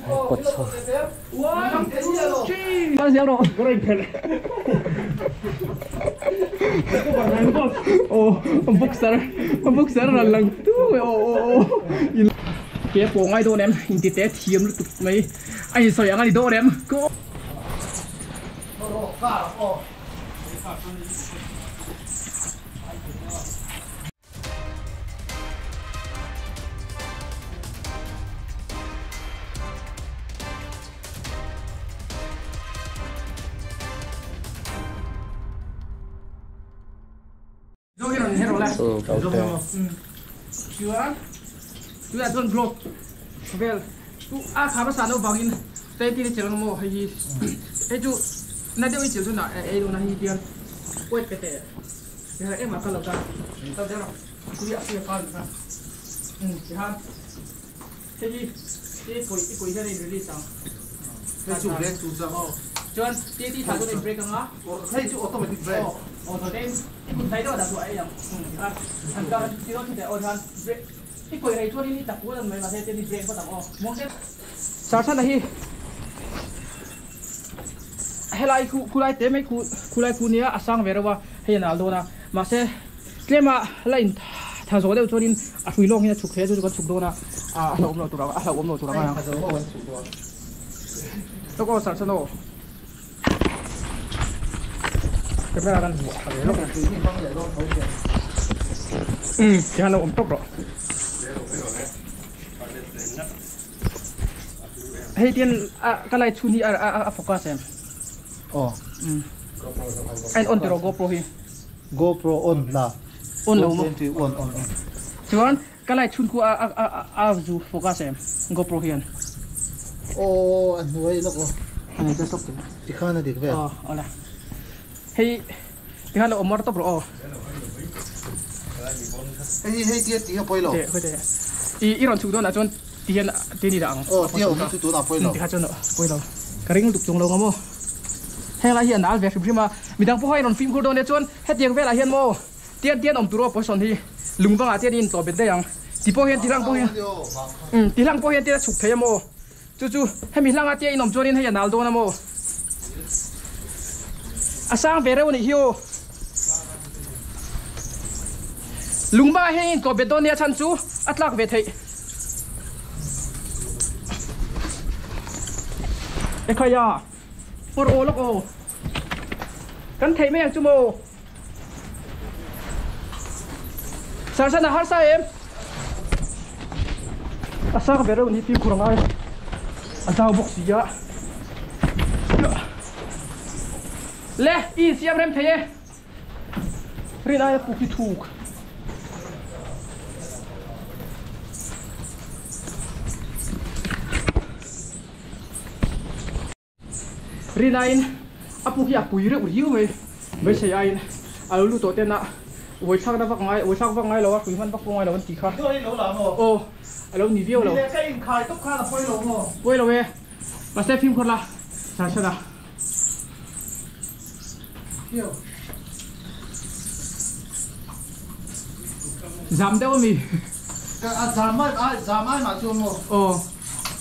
Kawt chho. Boxer boxer ran lang tu mai aw aw aw ke pawh ngai dawn em inti te thiam lutuk mai a insawi ang a ni dawn em ko. Sarthana hi helai khu khulai te mai khu khulai khu nia a sang ve reuh a hei a nal dawn a mahse tlema la in tha zawh deuh chuanin a hrui lawng hian a chhuk thei a chu chu kan chhuk dawn a a hlauhawm loh tur a hlauhawm loh tur a ngai ang lawk aw Sarthana aw camera kan hmuh a ve lawk umm tihian lo awm tawp rawh. Hei tian a ka light chhun hi a a focus em? Aw. Umm. A in on tiraw GoPro hi? GoPro on la. On lo maw? On on on. Chuan ka light chhun khu a a a a zu focus em GoPro hian? Aw a hnuai lawk aw. Ani just lawk teh. Tikhan a dik vel. Aw awle. Hei tikhan lo awm mar tawp rawh aw. Hei hei tia tih a pawi lo. Teh khawi teh. I i rawn chhuk dawnah chuan ti hian ti ni dah ang. Aw tia awm chu tunah pawi lo. Tikha chuan pawi lo. Ka ring lutuk chung lo nga maw. Heng lai hi a nal ve hrim hrim a. Midang pawh hi rawn fimkhur dawn nia chuan hetiang velah hian maw tian tian awm tur aw position hi lung bangah tian i intlawh bet daih ang. Ti pawh hian ti hlang pawh hian ti hlang pawh hian tian a chhuk thei a maw. Chu chu hemi hlanga tia inawm chuanin hei a nal dawn a maw? A sang ve reuh a nih hi aw. Lungba ah hian intlawh bet dawn nia chhan chu a tlak ve theih. Ekhaya, awr aw lawk aw. Kan theih mai ang chu maw? Sarsan a harsa em? A sang ve reuh ni fimkhur a ngai a zau bawk si a. Le i insiam rem thei e. Rin aia puk hi thuk. Rinain a puk hi a pui reuh riau mai. Beisei aiin a lo lut tawh ten a uai thlakna vak ngai uai thlak vak ngai lo a, hrui hman vak pawh ngai lo an tih kha. Aw a lo ni viau lo. Pawi lo e. Mahse fimkhur la sar sar a. Zam deuh ami? Zam ai mah chuan maw? Aw.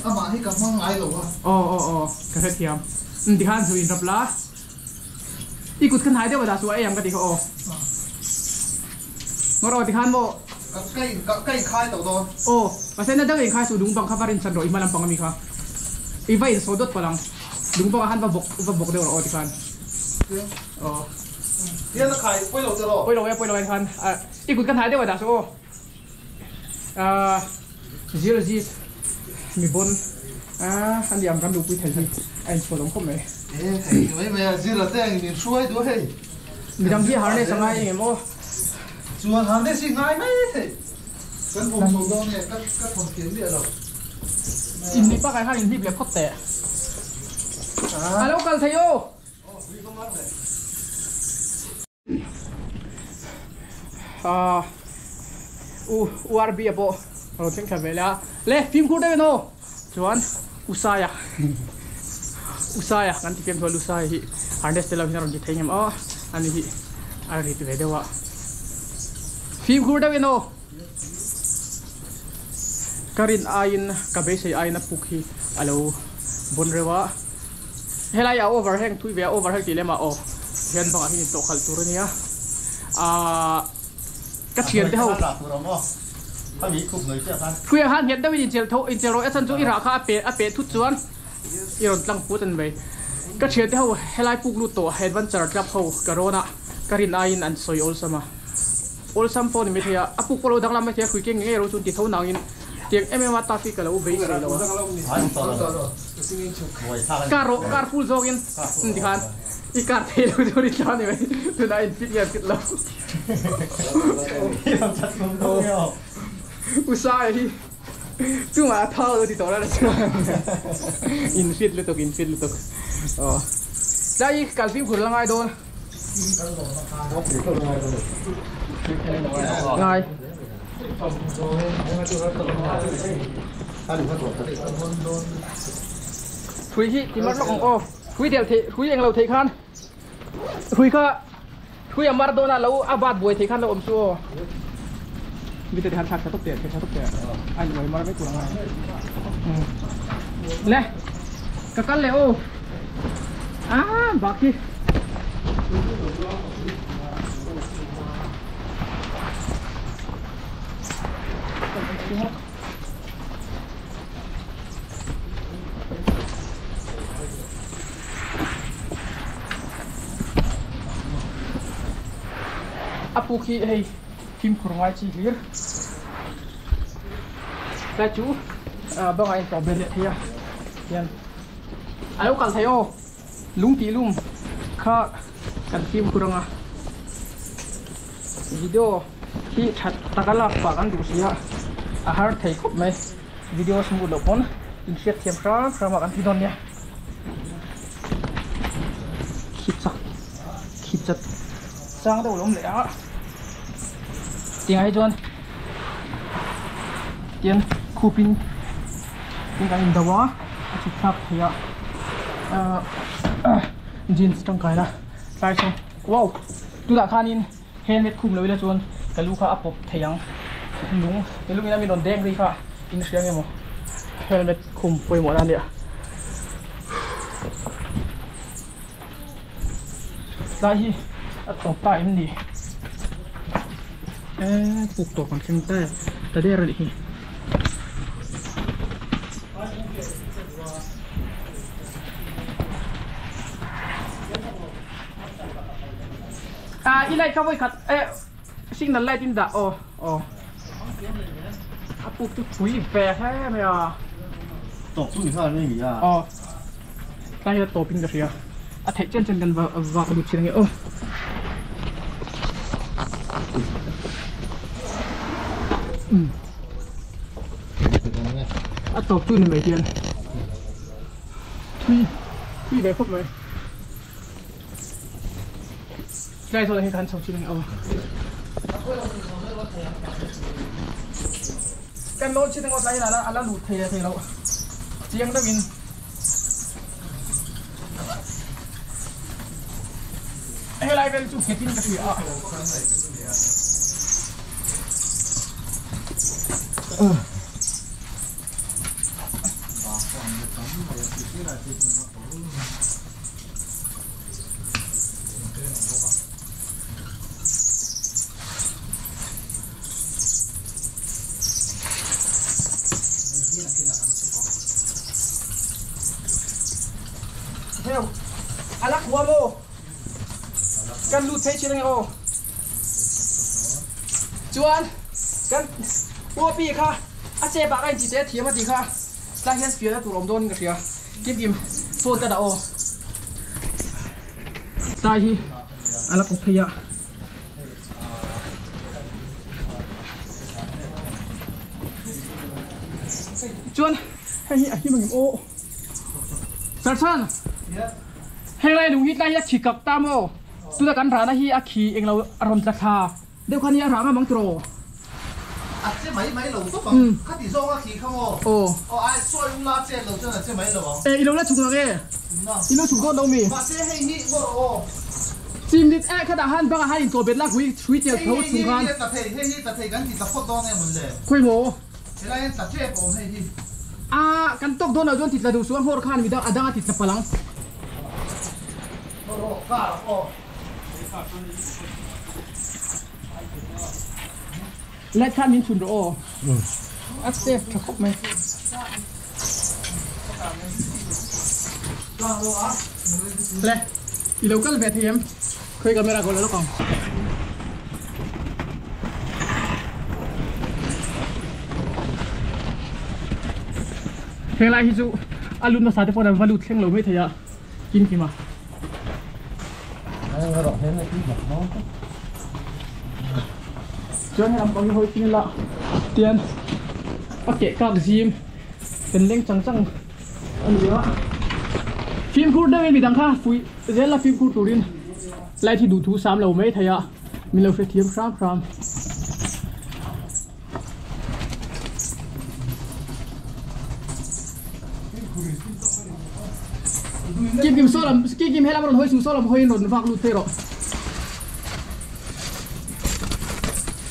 Amah hi ka hmang ngai lo a. Aw aw aw ka hrethiam. Umm tikhan zu in rap la. I kut kha hnai deuh a dah chu a ei ang ka ti kha aw. Ngawr aw tikhan maw? Ka in ka in khai tawh dawn. Aw mahse na deuh in khai suh lung bang kha va rin chan rawh i hma lampang ami kha. I va in saw dawt palh ang. Lung bangah khan va bawk va bawk deuh rawh aw tikhan. Aw. Hian a khai pawi lo che rawh. Pawi lo e pawi lo e tikhan i kut ka hnai deuh a dah suh aw. Ahh Zilzis mi bon ahh a ni ang kan luhpui thei hi a inchhuah lawm khawp mai. E thei mai mai a Zira te ang min hruai duh hei. Midang hi harness a ngai engem aw. Chuan harness hi ngai mai thei. Kan awm chho dawn nge ka ka thawn thiam miah lo. Innih pakah khan inhlip leh phawt teh. A lo kal thei aw. Ahh u u R B a pawh a rawn thleng thla ve leh a le fimkhur deuh in aw chuan u Saia u Saia kan ti fiam chuan u Saia hi harness te lo hian a rawn ti thei ngem aw ani hi a rit ve deuh a fimkhur deuh in aw. Ka rin aiin ka beisei aiin a puk hi a lo bawn reuh a. Helai a overhang thui ve a overhang tih lem ah aw hian bangah hian intawh khalh tur a nia. Ahh ka thian te ho Hruiah khan nghet deuhin inchelh tho inchelh rawh a chhan chu i rah kha a pe a peh thut chuan i rawn tlang put a ni mai. Ka thian te ho helai puk lut tawh adventure club ho ka rawn a ka rin aiin an sawi awlsam a. Awlsam pawh ni maithei a, a puk pawh lo danglam maithei a, hrui keng ngei ro chuan ti tho nangin tiang em em a taf hi ka lo beisei lo a. Car rawh, car full zawngin ti khan i car thei lo chu ni tla ni mai, tunah in fit nge fit lo. Usa hi chungah a thau lo ti tawh la chuan in fit lutuk in fit lutuk aw. Tlai hi kal fimkhur la ngai dawn. Ngai. Hrui hi ti mar lawk ang aw. Hrui del thei hrui englo thei khan hrui kha hrui a mar dawn a lo a bat buai thei khan lo awm chu aw. Mite te han thlak tha tawp teh tha tawp teh a in uai mar vek tur ang a. Le ka kal leh aw. Ah bak hi. A puk hi hei fimkhur ngai chi hlir tlai chu bangah in tawp ve leh thei a hian a lo kal thei aw lung tih lum kha kan fimkhur anga video hi that taka lak pah kan duh si a a har thei khawp mai video smooth loh pawn inhriat thiam hram hram ah kan ti dawn nia khi chak khi chat chang deuh a lo awm leh a tiangah hi chuan tian khupin in kan indo a a chhuk thlak thei a ahh jeans tangkai la tlai sawn wow tunah khanin helmet khum lo ila chuan ka lu kha a pawp thei ang lung lung in a min rawn deng ri kha in hria nge maw helmet khum pawimawh na ania. Tlai hi a tawp ta em ni? Eee puk tawp an thleng ta ta der a nih hi. Ah i light kha vawi khat eh signal light in dah aw aw a puk chu pui ve hle mai a. Tawp chu ni nghal mai ni a. Aw. Tlai hian tawpin ka hria a theih chen chen kan vak lut thin ange aw. A tawp chu ni mai hian thui thui ve khawp mai tlai zawh hi kan chho thin ange aw. Kan lawn chin angawt lai hian a la lut thei leh thei loh chiang deuhin. Helai vel chu nghetin ka hria a. Heo a la khua maw kan lut phei chin ange aw chuan kan uapi kha a che bak a inti te thiam a tih kha tlai hian fiahna tur awm dawnin ka hria kim kim phone ka dah aw tlai hi a la kawp phei a. Chuan hei hi a him angem aw Sarchhan heng lai lung hi tlai hi a khi kak ta maw tuna kan rahna hi a khi englo a rawn tla thla deuh khan hi a rah ngam ang tiraw A che mai mai lo tawp ang khati zawng a khi kha maw aw aw ai sawi ula chet lo chuan a che mai lo ang e i lo la chhuk ang e i lo chhuk dawn lo mi mahse hei hi maw aw Chimlit eh khatah khan bangah khan intlawh bet lak hui hrui tel tho chung khan. Hei hi ta thei, hei hi ta thei kan ti ta phawt dawn em le? Khawi maw? Helai hian tla tep a awm hei hi. A kan tawk dawn lo chuan titla duh suh a hmawr khan midang a dang a titla palh ang. Rawh rawh car aw. Light khan min chhun rawh aw. A safe tha khawp mai. Le i lo kal ve thei em? Khawi camera ka la lawk ang. Heng lai hi chu a lut nasa te pawh an va lut thleng lo mai thei a kim kim a. Chuan helam pang hi hawi chin ila tian a keh kak zim kan leng chang chang a ni a. Fimkhur deuhin midang kha fuih zel a fimkhur turin light hi duhthu sam lo mai thei a min lo hrethiam hram hram. Kim kim saw lam kim kim helam rawn hawi chung saw lam hawiin rawn vak lut phei rawh.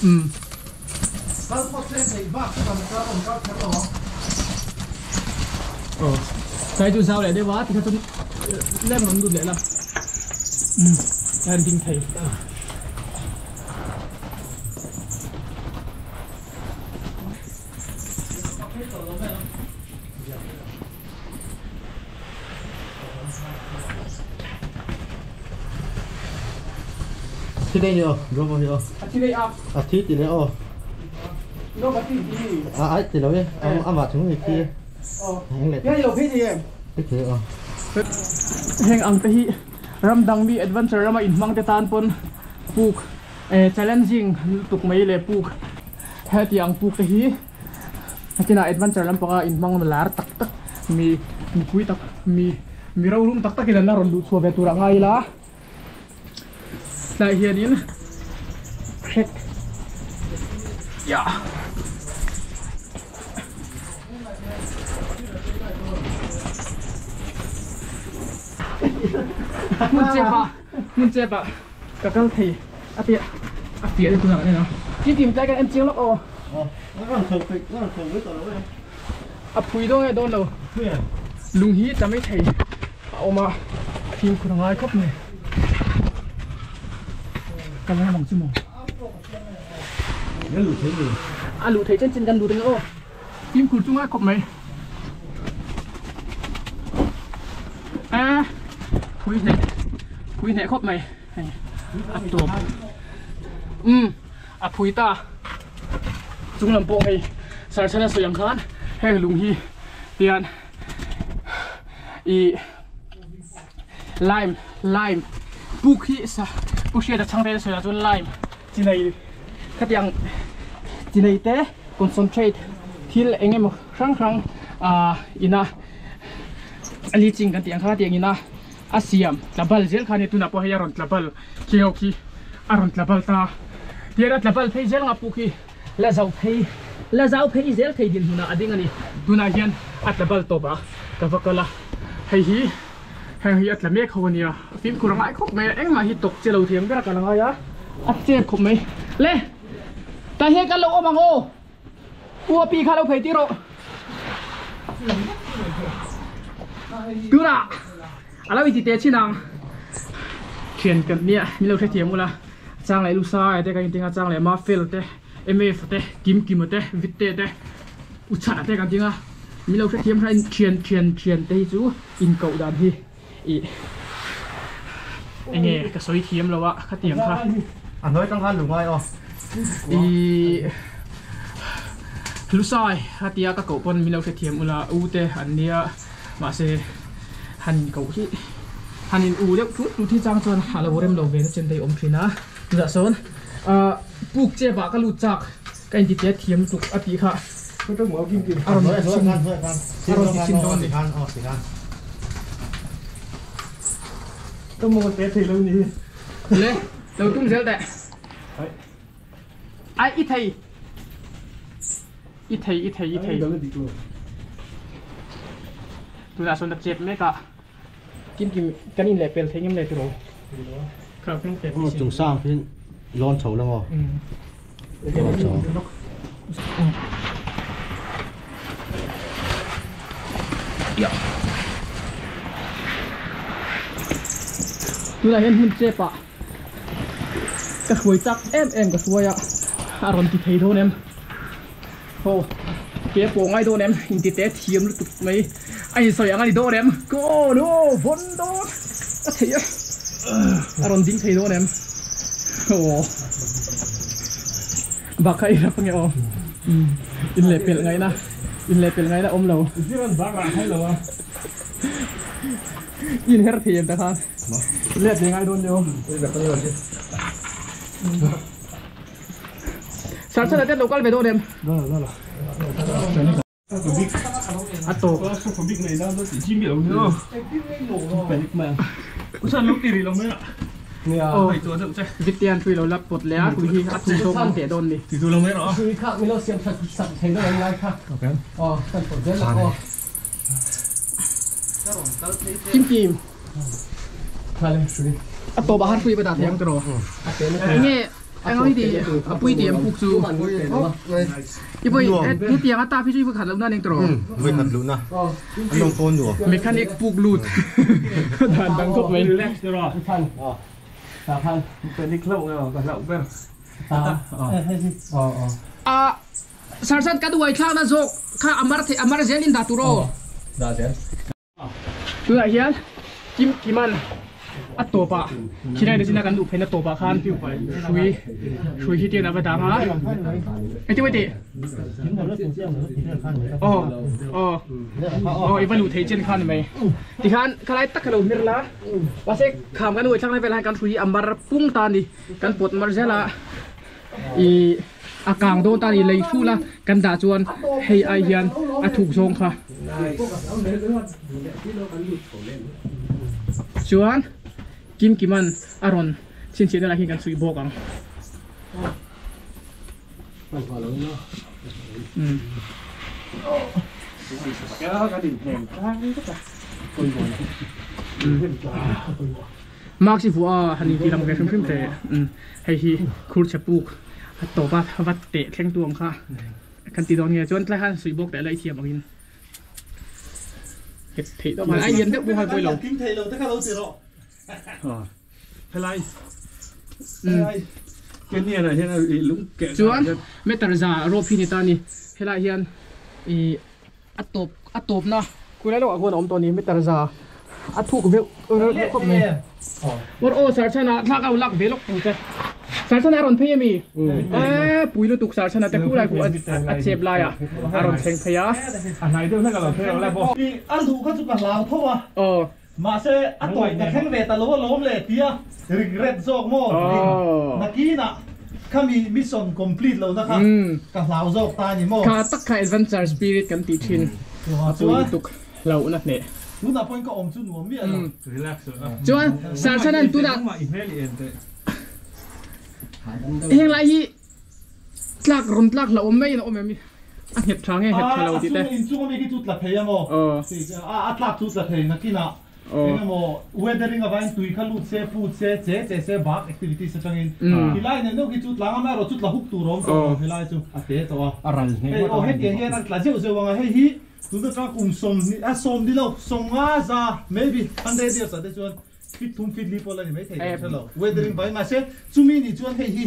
Um. Kal phawt se theih bak chu kan kal rawn kal kher lo ang. Aw. Tlai chu zau leh deuh a tikha chuan lem rawn lut leh la. Um. An ding thei. Thi đây nhiều, rồi bao nhiêu? A thi đây à? À thi thì đấy ô. Nó có thi gì? À ấy thì đâu ấy, ông ăn vào chúng thì thi. Ờ. Anh lại. Cái gì gì em? Cái thế ờ. Heng ang te hi ram dang mi adventure rama in hmang te tan pawn puk challenging lutuk mai leh puk hetiang puk te hi hetinah adventure lampanga in hmang lar tak tak mi mipui tak mi mi rorum tak takin an la rawn luh chhuah ve tur a ngai ila tlai hianin hrek yah. Hmun chep ah hmun chep ah ka kal thei a tia a fiah deuh tunah kan en a kim kim tlai kan en chiang lawk aw a phui dawn nge dawn lo lung hi tla mai thei a awm a fimkhur a ngai khawp mai ka la mang chu maw a luh theih chen chen kan lut ang aw fimkhur chu ngai khawp mai a phui hneh phui hneh khawp mai hei a tawp um a phui ta chung lam pawh hei sarchana sawi ang khan heng lung hi tian ih lime lime puk hi sa pu hriata chhang te sawi ah chuan lime chinai khatiang chinai te concentrate thil eng emaw hrang hrang ah ina a leaching kan tih ang kha tiang ina a siam tla bal zel kha a ni tunah pawh hei a rawn tla bal khi ho khi a rawn tla bal ta tian a tla bal phei zel nga puk hi la zau phei la zau phei zel thei dinhmunah a ding a ni tunah hian a tla bal tawp a ka va kal a hei hi heng hi a tla mek ho a nia fimkhur a ngai khawp mai a engmah hi tawk che lo thiam ber a kal a ngai a a chet khawp mai le tah hian kan lo awm ang aw u a pi kha lo phei tir rawh tunah a lo inti teh chin ang thian kan nia min lo hrethiam ula chang leh lusa te kan inting a chang leh mafel te mf te kim kim te vitte te uchhana te kan ding a min lo hrethiam hran thian thian thian te hi chu inkoh dan hi ih enge ka sawi thiam lo a khatiang kha a hnuai tang khan lungai aw ih lusai hatia ka koh pawn min lo hrethiam ula u te an nia mahse han koh hi han in u deuh thut thut hi chang chuan a lo rem lo ve na chen te hi awm thin a chutah sawn ah puk chep ah ka lut chak ka inti tet thiam lutuk a tih kha a rawn ti chhin a rawn ti chhin dawn a ni. Ka maw te thei lo ni. Le lo tum zel teh. Ai i thei. I thei i thei i thei. Tunah sawn a chep mek a. Kim kim kan in leh pel thei ngem le tiraw. Kha kan pe Aw chung sang khi lawn chho la maw? Lawn chho. Ya. Tunah hian hmun chep ah ka hruai chak em em ka hruai a a rawn ti thei dawn em aw ke pawh ngai dawn em inti te thiam lutuk mai a insawi ang a ni dawn em go no vawn dawn a thei a a rawn ding thei dawn em aw bak kha i rap ange aw inlehpelh ngaihna inlehpelh ngaihna awm lo. In her thei em ta khan let ve ngai dawn leo. Sir chhan ate local ve dawn em? A tawp. Victian thui lo la pawt leh a kui hi a thu zawng an teh dawn ni. Kim Kim a tawp ah khan pui va dah thei ang tiraw enge eng ang hi ti a pui tih em puk chu i vawi hetiang a tap hi chu i vawi khat lohna a ni ang tiraw vawi khat luhna an awm pawn nuam mechanic puk lut dan dang khawp mai a Sergeant ka duai thlakna zawk kha a mar theih a mar zel in dah tur aw. Dah zel. Tunah hian Kim Kiman a tawpah khilai na china kan duh pheina tawpah khan hrui hrui hi tian a va dang a. Engtin mawi tih? Aw aw aw i va luh theih chen khan ni mai. Tikhan khalai tak kha lo hmer la mahse kham kan uai thlakna velah hian kan hrui hi a mar pung ta a ni kan pawt mar zel a. Ih a kang dawn ta a ni lei hrul a kan dah chuan hei ai hian a thuk zawng kha chuan Kim Kiman a rawn chhinchhiahna lah hian kan suih bawk ang. Mask i vuah a han inti lang ve hrim hrim teh hei hi khur chhe puk a tawp a va teh thleng tu ang kha kan ti dawn nge chuan tlai khan suih bawk teh la i thiam angin het theih tawp a lian deuh pawh khan pawi lo. Kim thei lo te kha lo ti rawh. Helai helai Kenyan ah hian i lung keh chuan meter za rope hi ni ta ni helai hian i a tawp a tawpna kulai lawkah khuan a awm tawh a ni meter za a thuk veuh reuh khawp mai awr aw sarchhana thlak a lak ve lawk tur che sarchhana a rawn phei ami eee pui lutuk sarchhana te khulai khu a chep laiah a rawn thleng phei a a hnai deuh hlek a lo phei lo le bawk a luh kha chu ka hlau tho a aw mahse a tawp ka thleng ve ta lo alawm le tia regret zawk maw nakinah khami mission complete lohna kha ka hlau zawk ta a ni maw. Kha tak kha adventure spirit kan tih thin a pui lutuk hlauhna hneh. Tunah pawhin ka awm chu nuam miah lo. Relax rawh. Chuan Sir Chhanan tunah heng lai hi tlak rawn tlak hlauhawm mai in a awm em a nghet tha nge nghet tha lo tih te. A chung inchung ami khi chu tla thei a maw? A tlak chu tla thei nakinah Engemaw weathering avain tui kha lut se, put se, che che se bak activities atangin helai nen deuh khi chu tlang a erawh chu tla huk tur a awm tawh lo helai chu a te tawh a. A ral hle Hei aw hetiang hian an tla zeuh zeuh ang a hei hi tun atang kum sawmhnih a sawm ni lo sawmnga za maybe hundred years ah te chuan Feet thum feet li pawh la ni maithei kan hre lo. Weathering vai mahse chumi ni chuan hei hi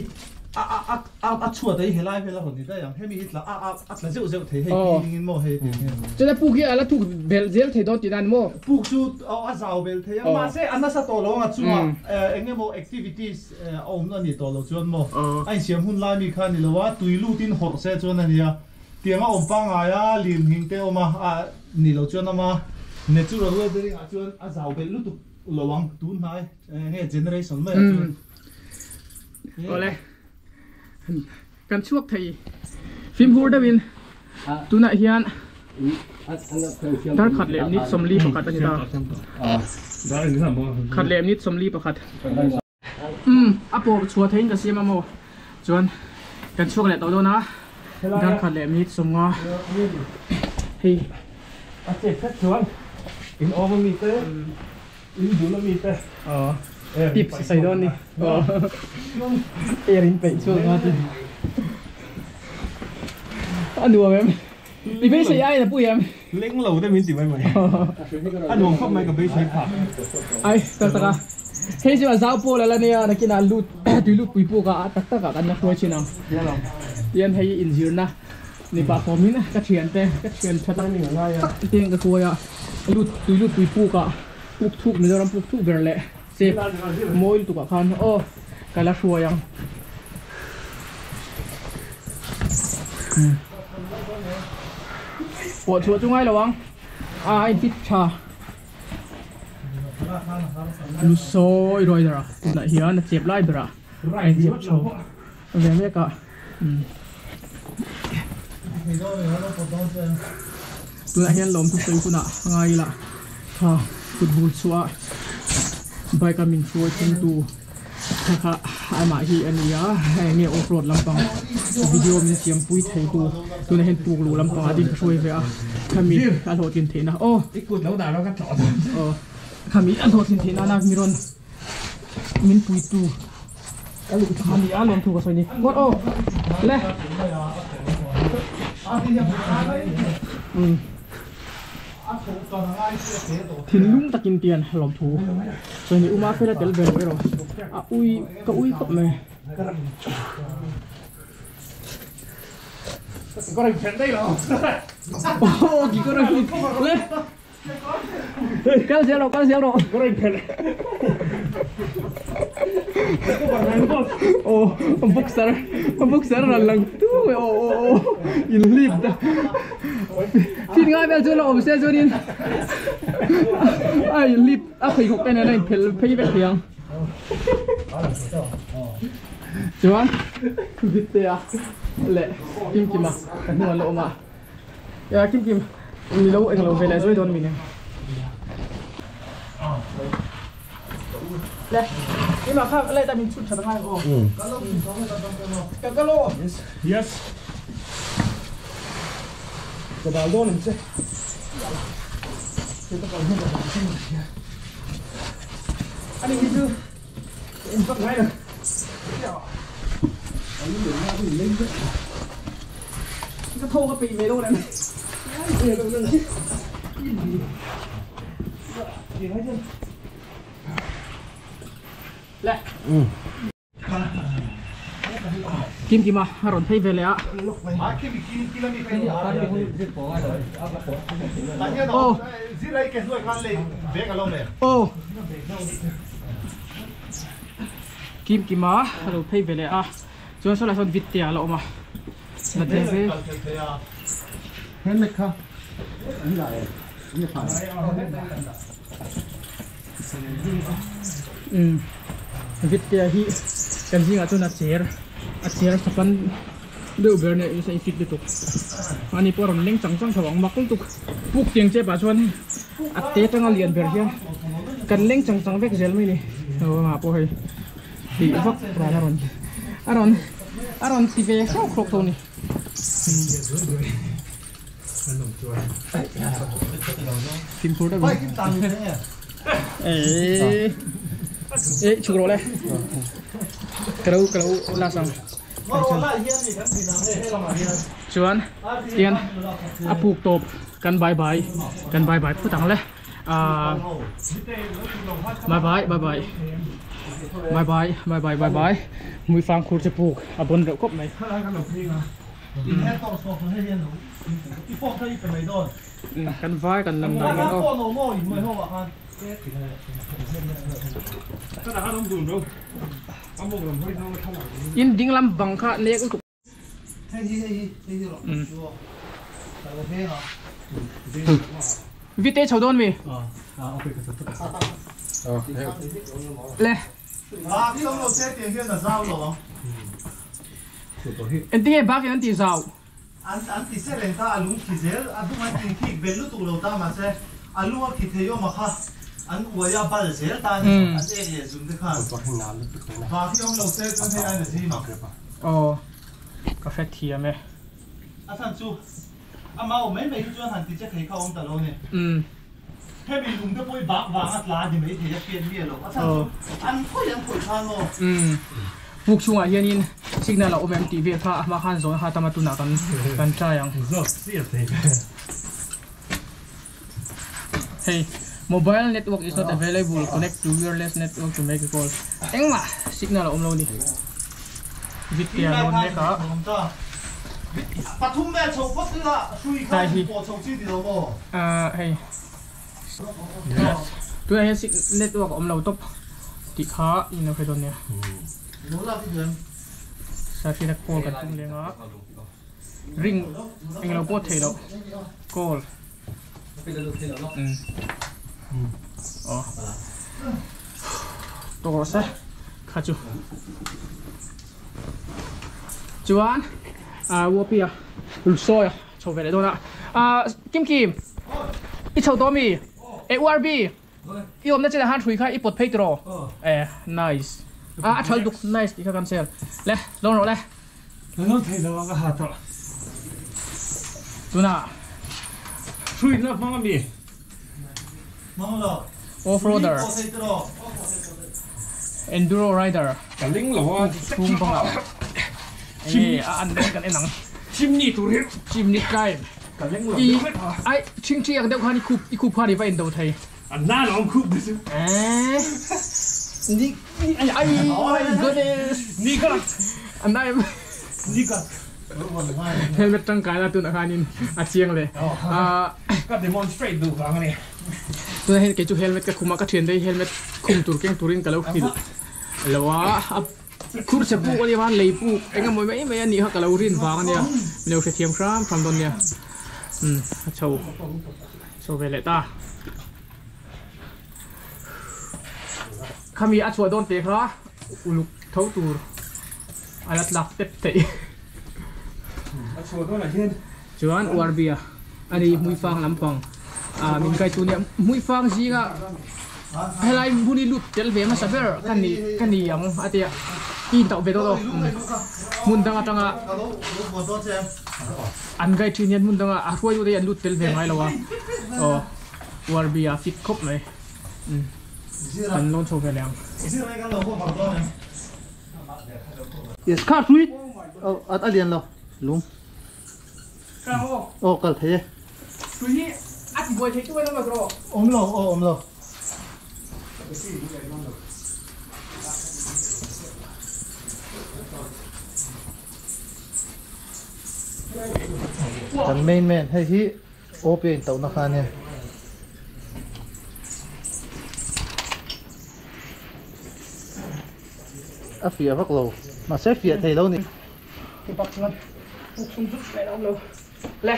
a a a a a chhuat a hi helai vel a rawn ni daih ang. Hemi hi tla a a a tla zeuh zeuh thei hei feeling in maw hei tiang hian. Chuan a puk hi a la thuk belh zel thei dawn tih nan maw? Puk chu a zau belh thei a mahse a nasa tawh lo ang a chungah eng emaw activities a awm a ni tawh lo chuan maw a insiam hun lai mi kha a ni lo a tui lut in hawrh se chuan a nia. Tiang a awm pangngai a lirnghing te a awm a a ni lo chuan ama natural weathering ah chuan a zau belh lutuk lo ang tun hnai nge generation mai ah chuan. Awle kan chhuak thei fimkhur deuhin tunah hian dar khat leh minute 41 a ni ta khat leh minute 41. Umm a pawh chhuah theihin ka siam a maw chuan kan chhuak leh tawh dawn a dar khat leh minute 50 hei a chet khat chuan in awm ami te in dul ami te aw tips a sawi dawn ni aw air in peih chhuak nga ti a nuam em i beisei aiin a pui em. Leng lo te min ti mai mai. A nuam khawp mai ka beisei phah. Ai tak tak a. Hei chu a zau pawl ala nia nakinah lut tui lut pui puk a tak tak ah kan la hruai thin ang. Tian hei inzirna ni pah fawmin ka thian te ka thian tha tak tak te ka hruai a lut tui lut pui puk ah puk thuk Mizoram puk thuk ber leh chep mawi lutuk ah khan aw ka la hruai ang. Pawh chhuah chu ngai lo ang a a in fit tha lu sawi ruai der a tunah hian a chep lai berah a in chep chho ve mek a tunah hian lawmthu sawi hunah a ngai ila kha kut bur chhuah bike a min hruai thlengtu. Kha kha amah hi a ni a, hei nge off road lampang video min siam pui thei tu tunah hian puk luh lampang ah ding ka hruai ve a khami a hlawhtlin theihna aw aw khami a hlawhtlin theihna na mi rawn min pui tu a ni a lawmthu ka sawi ni ngawt aw le umm. Thinlung takin tian lawmthu chuan i uma fela tel ber erawh a ui ka ui khawp mai. Aw ki ka rawn le kal zel rawh kal zel rawh. Aw boxer boxer rawn lang tu mai aw aw aw inhlip ta Thil ngai vel chu la awm se chuanin a inhlip a pheikhawk te nen a inphelh phei vek thei ang. Chuan Vitea leh Kimkima ka hnung an la awm a. Ya Kimkim ni lo englo ve leh zuai dawn mi nen. Le Kima kha light a min chhut that angai aw. Ka kal aw. Yes. Ka dal dawn ang che. Ani hi chu in vak ngai lo. Ka tho ka peih ve lo lem. Le. Kim Kima a rawn phei ve leh a. Aw. Aw. Kim Kima a lo phei ve leh a. Chuan sawlai sawn Vittea a la awm a. Na te ve. Umm Vittea hi kan zingah chuan a cher a cher sapan deuh ber nia in fit lutuk ani pawh a rawn leng chang chang tho ang mak lutuk puk tiang chep ah chuan a te tanga lian ber hian kan leng chang chang vek zel mai ni amah pawh hei tih vak ran a rawn a rawn a rawn ti ve hrawk hrawk tho a ni. Fimkhur deuh in eh chhuk rawh le ka lo ka lo la sang chuan tian a puk tawp kan bye bye kan bye bye phut ang le ah bye bye bye bye bye bye bye bye bye bye hmuifang khur che puk a bon reuh khawp mai. Kan vai kan lam dan hian aw. In ding lam bang kha nek lutuk. Vite chho dawn mi? Le. Engtinge bakin an tih zau? An an ti se reng ta, a lung khi zel, a dung an in khik bel lutuk lo ta mahse a lung a khi thei awm a kha an uai a bal zel ta a ni, an ek leh zun te khan vak hi awm lo se chuan hei aiin a zim ang. Aw ka hre thiam e. A chhan chu ama awm mai mai hi chuan han ti che thei kha awm ta lo ni. Hemi lung te pawh hi bak vang a tla ni mai thei a hriat miah lo. A chhan chu an khawi an khawi khan aw. Puk chhungah hianin signal a awm em tih vel kha a hma khan zawn kha tama tunah kan kan try ang. Zawk chiah thei. Hei mobile network is not available connect to wireless network to make a call. Engmah signal a awm lo a ni. Vitia lawn mek a. Pathum vel chho phawt ila hrui kha pawh chho chi ti lo maw? Hei tunah hian network a awm lo tawp tih kha in lo hre dawn nia. Sir call kan tum leng a ring englo pawh theih loh call. Aw tawk rawh se kha chu chuan Uapi a sawi a chho ve leh dawn a Kim Kim i chho tawh ami e URB i awmna chenah khan hrui kha i pawt phei tiraw e nice a a thal duk nice tih kha kan sel le lawn rawh le. Ka lo thei lo a ka ha tawh. Tunah. Hrui na hmang ami? Hmang lo. Off roader. Enduro rider. Ka ling lo a. Chhung bangah. Enge a an dawn kan en ang. Chimney tur hi. Chimney climb. Ka ling lo. I ai chhing thi ang deuh khan i khup i khup khan i va en do thei. An na lo ang khup ni chu. Eh. Ni ai ai my goodness. Ni ka. An na em. Ni ka. Helmet tangkai la tunah khanin a chiang le. Ka demonstrate duh vang a ni. Tunah hian kei chu helmet ka khum a, ka thiante hi helmet khum tur keng turin ka lo hrilh lo a. A khur che puk a nia khan lei puk eng emaw mai mai a nih kha ka lo rin vang a nia. Min lo hrethiam hram hram dawn nia. Umm a chho chho ve leh ta. Khami a chhuah dawn teh kha uluk tho tur a la tlak tep theih. A chhuah dawnah hian. Chuan URB-a a ni Hmuifang lampang ah min kaitu nia Hmuifang zinga helai hmun hi lut tel ve hmasa ber ka ni ka ni ang a tia i intauh ve dawn aw hmun dang atanga an kai thin hian hmun danga a hruaitu te hi an lut tel ve ngai lo a aw URB-a fit khawp mai. Kan lawn chho ve leh ang. Yes kha hrui oh at a lian lo lung oh kal thei e. Hrui hi a ti buai thei tu en awm lo tawh. Awm lo aw awm lo. Kan main man hei hi OP a intauhna kha ania. A fiah vak lo. Mahse fiah thei lo ni. Ti bak chuan puk sum zut mai a awm lo le.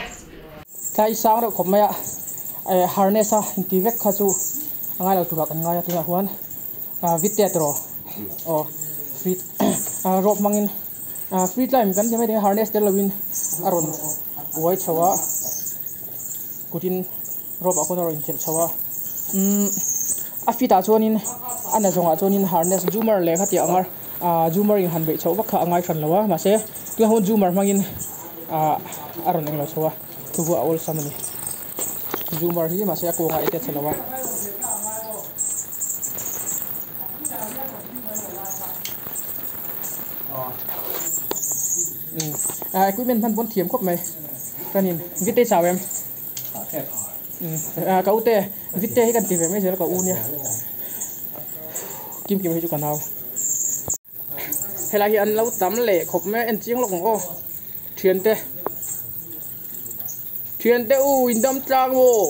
Tlai sang reuh khawp mai a, harness a inti vek kha chu a ngai lo turah kan ngai a tunah huan vitte tawh aw free rope hmangin free climb kan ti mai thei a harness tel lovin a rawn uai chho a kutin rope ah khawn a rawn inchelh chho a umm a fit ah chuanin a na zawngah chuanin harness zoomer leh kha tih ang a ah zoomer in han beih chhoh vak kha a ngai hran lo a mahse tunah huan zoomer hmangin ah a rawn englo chho a thu a awlsam a ni zoomer hi mahse a kawngah i te chhe lo a. Ah equipment hman pawn thiam khawp mai chuanin vite chau em ah ka ute vite hi kan ti ve mai zel ka u nia kim kim hi chu ka nau helai hi an lo tam leh khawp mai a en chiang lawk ang aw thiante thiante u in dam tlang maw.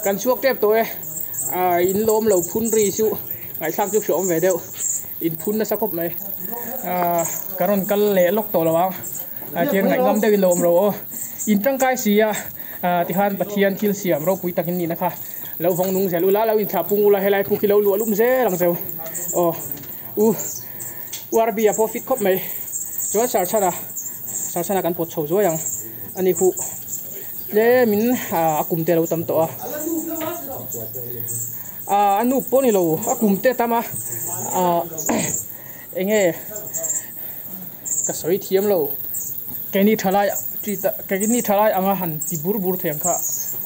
Kan chhuak tep tawh e, ah in lawm lo phun ri chu ngaihthlak chu hreawm ve deuh, in phun nasa khawp mai. Ah ka rawn kal leh lawk tawh lo ang, ah tiang ngaihnawm deuhin lo awm ro aw. In tangkai si a, ah tikhan Pathian thil siam ropui takin nihna kha lo vawng nung zel ula, lo inthlah pung ula helai puk hi lo luah lum zel ang cheu aw. U URB a pawh fit khawp mai, chuan Sarchana, Sarchana kan pawt chho zuai ang a ni khuh. Tlemin a kum te a lo tam tawh a, a nu pawh a ni lo a kum te a tam a eng nge ka sawi thiam lo keini thalai chi ta keini thalai anga han ti bur bur thei ang kha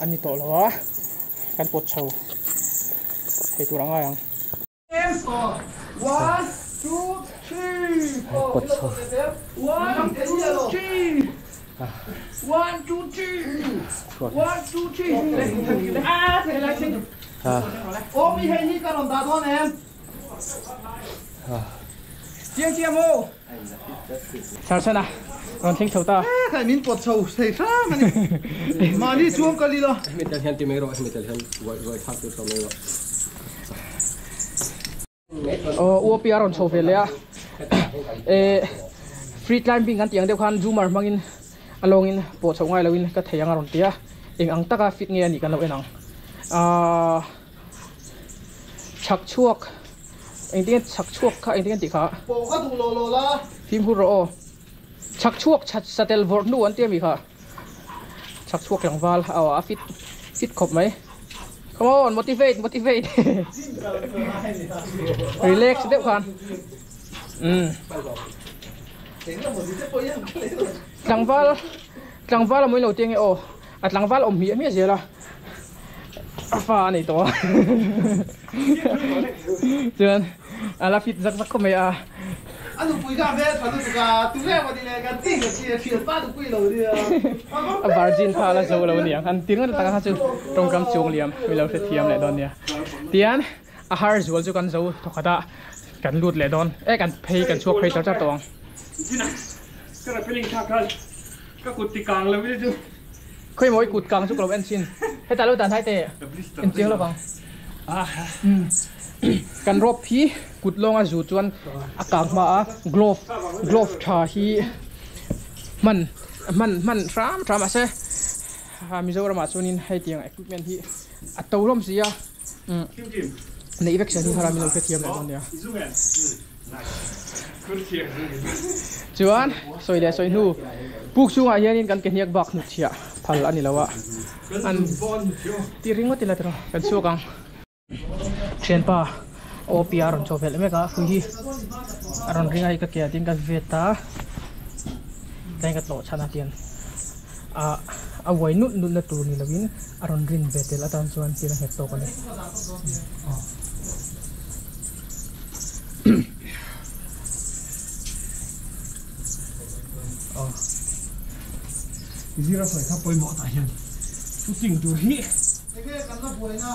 a ni tawh lo a kan pawt chho thei tur a ngai ang. One, two, three, four. One, two, three. One, two, three. One, two, three. Ô mi hei hi ka rawn dah dawn em? Chiang chiang maw? Sarsana rawn thleng chho ta. Khai min pawt chho thei hram a ni. Mahni chuang kal ila. Hemi tel hian ti mai rawh, hemi tel hian uai thlak tur tawh mai rawh. Aw UOP a rawn chho ve leh a. Eh free climbing kan tih ang deuh khan zoomer hmangin a lawngin pawh chhoh ngai loin ka thei ang a rawn ti a. Eng ang taka fit nge a nih kan lo en ang. Ahh chhak chhuak engtin nge chhak chhuak kha engtin nge tih kha. Pawh ka duh lo lo la. Fimkhur rawh aw. Chhak chhuak chhat satel vawrh hnu an ti ami kha. Chhak chhuak tlangval aw a fit fit khawp mai. Come on motivate motivate. Relax deuh khan. Umm. Tlangval tlangval a mawi lo tiang e aw. A tlangval awm hmiah hmiah zel a. A fa a nei tawh a. Chuan a la fit zak zak khawp mai a. A nupui kha hmel tha lutuk a, tu nge maw ni le kan ti nghet chi a thian pa nupui lo nia. A virgin kha a la zo lo aniang. An ti ringawt tak a kha chu tawngkam chuang liam mi lo hrethiam leh dawn nia. Tian a har zual chu kan zo thawkhat a, kan lut leh dawn. E kan phei kan chhuak phei char char tawh ang. Ka rappelling thlak khan ka kut ti kang lo ila chu. Khawi mawi kut kang chu ka lo en chin. Hetah lo dan hai teh en chiang lovang. Kan rope hi kut lawnga zu chuan a kang hma a, glove glove tha hi hman hman hman hram hram mahse Mizoramah chuanin hei tiang equipment hi a to hlawm si a. Neih vek sian hi hara min lo hrethiam leh dawn nia. Chuan sawi leh sawi hnu puk chhungah hianin kan ke hniak bak hnutchhiah phal a ni lo a, an ti ringawt ila tiraw kan chhuak ang. Thianpa OP a rawn chho velh mek a, hrui hi a rawn ring a hei ka ke ah tin ka vet a, tlai ka tlawh chhan a tiang ah a uai nulh nulh na tur ni lovin a rawn rin ve tel atan chuan thil a nghet tawk a ni. Zira sawi kha pawimawh tah hian footing tur hi Enge kan la buaina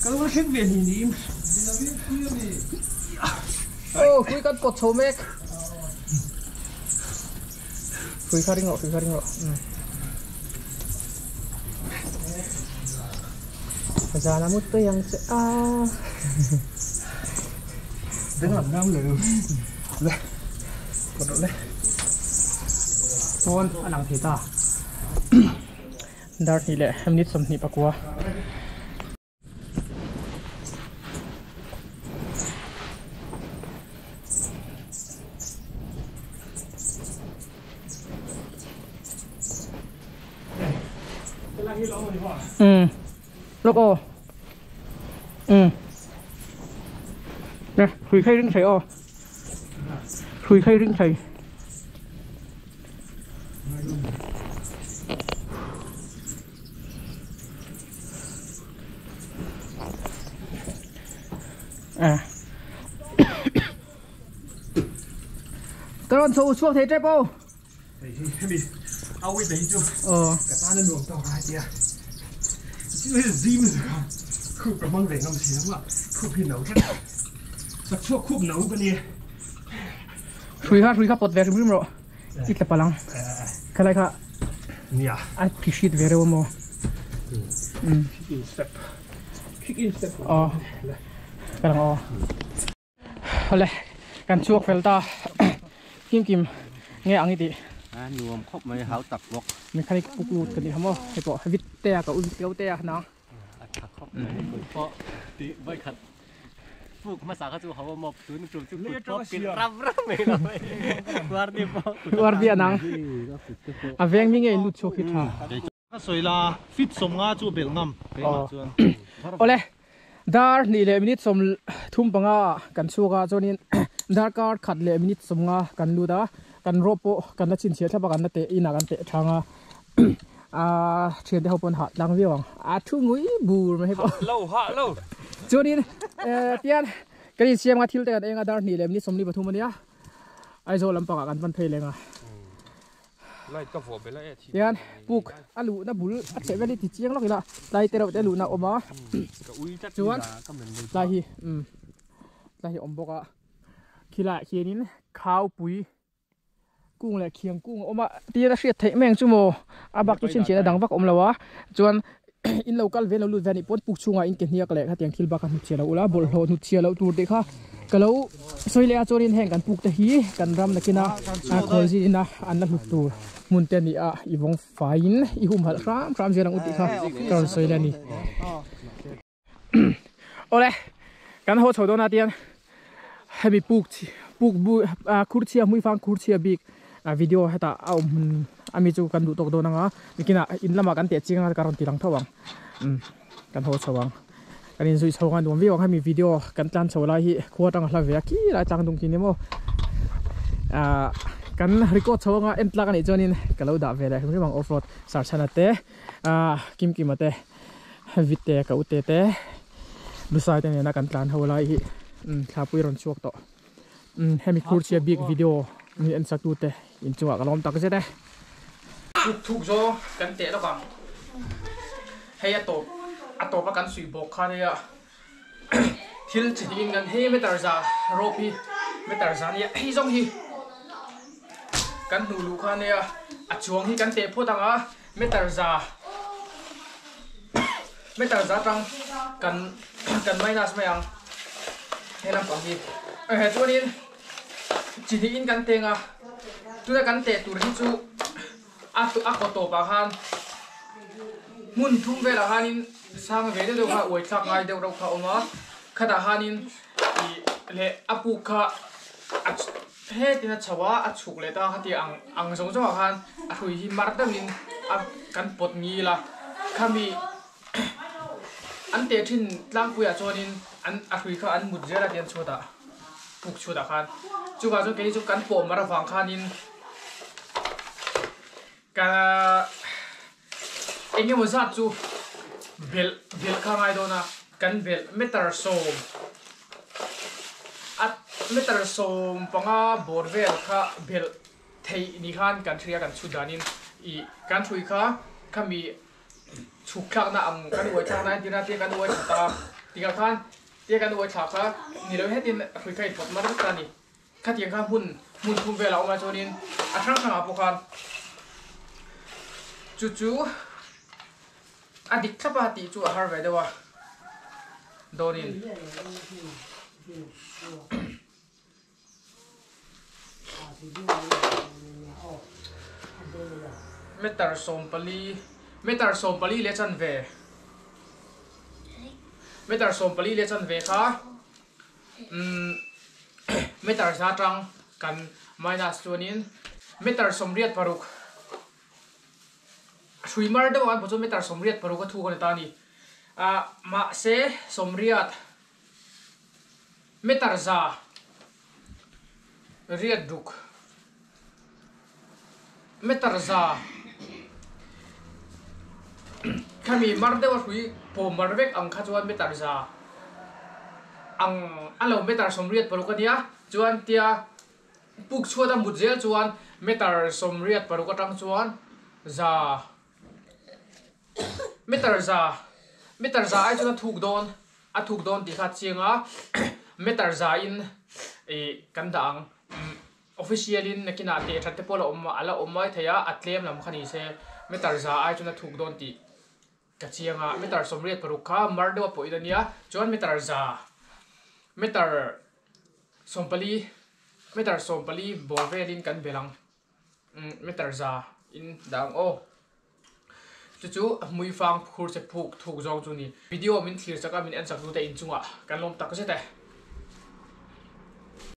ka lo thleng ve ni niin ni lovin pui a ni. Aw hrui kan pawt chho mek. Hrui kha ring rawh, hrui kha ring rawh. Zan a mut pei ang che a. Deng lam ngam lo. Le. Pawt rawh le. Pawn a lang thei ta. Dar hnih leh minute 24. Um lawk aw um nè hrui khay ring thei aw hrui khay ring thei À. Ka rawn chho chhuak thei tep aw. Hei hi hemi awi te hi chu Aw. ka tan a nuam tawk a tia. Chu hi zim zaka khup ka hmang ve ngam si lo a, khup hi no tlat. Chak chhuak khup no ka nia. Hrui kha hrui kha pawt ve hrim hrim rawh. I tla palang. Khalai kha Nia. A phihrit ve reuh amaw. Kick in step. Kick in step. Aw. Ka lang aw. Hawle kan chhuak fel ta. Kim kim nge ang i tih. A nuam khawp mai hau tak bawk. Mechanic puk lut ka ni ha maw. Hei pawh vit te a ka u vit lo te a nang. A tha khawp mai kut pawh tih vawi khat puk hmasa kha chu ho a mawp tun tum chu kut pawh pilh ram ram mai lo mai uar ni pawh uar biah nang a veng mi nge in lut chhuak hi tha. Ka sawi la fit 50 chu belh ngam keimah chuan. Awle dar hnih leh minute 35 kan chhuak a chuanin darkar khat leh minute 50 kan lut a kan rope pawh kan la chhinchhiah thlap a kan la teh inah kan teh thang a. A thian te ho pawn hah tlang viau ang a thu ngui bur mai hei pawh lo hah lo chuanin tian kan insiam nga thil te kan eng a dar hnih leh minute 43 ania Aizawl lampangah kan pan phei leng a. Light ka vuah belh a e thim. Tian puk a luhna bul a chheh vel hi ti chiang lawk ila tlai te reuh te luhna a awm a chuan tlai hi umm tlai hi a awm bawk a khilaiah khianin khaupui kung leh khiang kung a awm a tian a hriat theih mai ang chu maw a bak chu chhinchhiahna dang vak a awm lo a chuan in lo kal ve lo lut ve anih pawn puk chhungah in ke hniak leh khatiang thil bak a hnutchhiah loh ula bawlhhlawh hnutchhiah loh tur tih kha ka lo sawi leh a chuanin heng kan puk te hi kan ram nakina a khawl zin ina an la hlut tur hmun te a ni a i vawng faiin i humhalh hram hram zel ang u tih kha ka rawn sawi leh a ni. Awle kan haw chho dawn a tian hemi puk puk bu ah khur chhia hmui fang khur chhia bik ah video hetah a awm hmun ami chu kan duh tawk dawn anga nikinah in lamah kan teh chiang a ka rawn ti lang tho ang umm kan haw chho ang kan inzui chho ang a nuam viau ang hemi video kan tlan chho lai hi khua atanga hla ve a khi lai tlang dung khi ni maw ah kan record chho anga en tlak anih chuanin ka lo dah ve leh hrim hrim ang off road sarchhana te ah kimkima te. Vite ka ute te Lusai te nena kan tlan ho lai hi thlapui rawn chhuak tawh hemi khur chhia bik video min en sak tute inchungah ka lawm tak zet e. Thuk thuk zawng kan teh lawk ang hei a tawp a tawp a kan suih bawk khan hei a thil chi hnih in kan hei meter za rope hi meter za nia hei zawng hi kan hnuh luh khan hei a a chuang hi kan teh phawt ang a. Meter za meter za tang kan kan minus mai ang he lampang hi eh chuanin chi hnih in kan teng a tuna kan teh tur hi chu a a kaw tawpah khan hmun thum velah khanin sang ve deuh deuh kha uai thlak ngai deuh reuh kha a awm a khatah khanin ih leh a puk kha a. Hetin a chho a, a chhuk leh ta khati ang ang zawng zawngah khan a hrui hi mar deuhin a kan pawt ngil a, khami an teh thin tlangpuiah chuanin an a hrui kha an mut zel a tian chhuatah puk chhuatah khan chuvang chuan keini chu kan pawh mar avang khanin ka eng emaw zat chu belh belh kha a ngai dawn a kan belh meter sawm a meter 15 bawr vel kha belh theih ni khan kan hria kan chhut danin ih kan hrui kha khami chhuk thlakna ang kan uai thlakna a entir a tia kan uai thla ta tikah khan tia kan uai thla kha ni lo hetin hrui kha inpawt mar vek ta a ni. Khatiang kha hmun hmun thum velah awm a chuanin a hrang hrangah pawh khan chu chu a dik thlap a tih chu a har ve deuh a dawnin meter 14 meter 14 leh chanve meter 14 leh chanve kha Umm meter za tang kan minus chuanin meter 86 hrui mar deuh an pawh chu meter 86 a thuk a ni ta a ni. Ah mahse 80 meter za riat ruk meter za khami mar deuh a hrui pawm mar vek ang kha chuan meter za ang a lo meter 86 a nia chuan tia puk chhuat a mut zel chuan meter 86 atang chuan za meter za meter za ai chuan a thuk dawn a thuk dawn tih kha a chiang a meter za in ih kan dah ang. Official in nakinah teh that te pawh la awm a la awm mai thei a, a tlem lam kha ni se meter za ai chuan a thuk dawn tih ka chiang a, meter 86 kha mar deuh a pawh in a nia, chuan meter za meter 14 meter 14 bawr velin kan belh ang umm meter za in dah ang aw. Chu chu hmui fang phur che phuk thuk zawng chu ni. Video min thlir chak a min en chak tu te inchungah kan lawm tak zet e.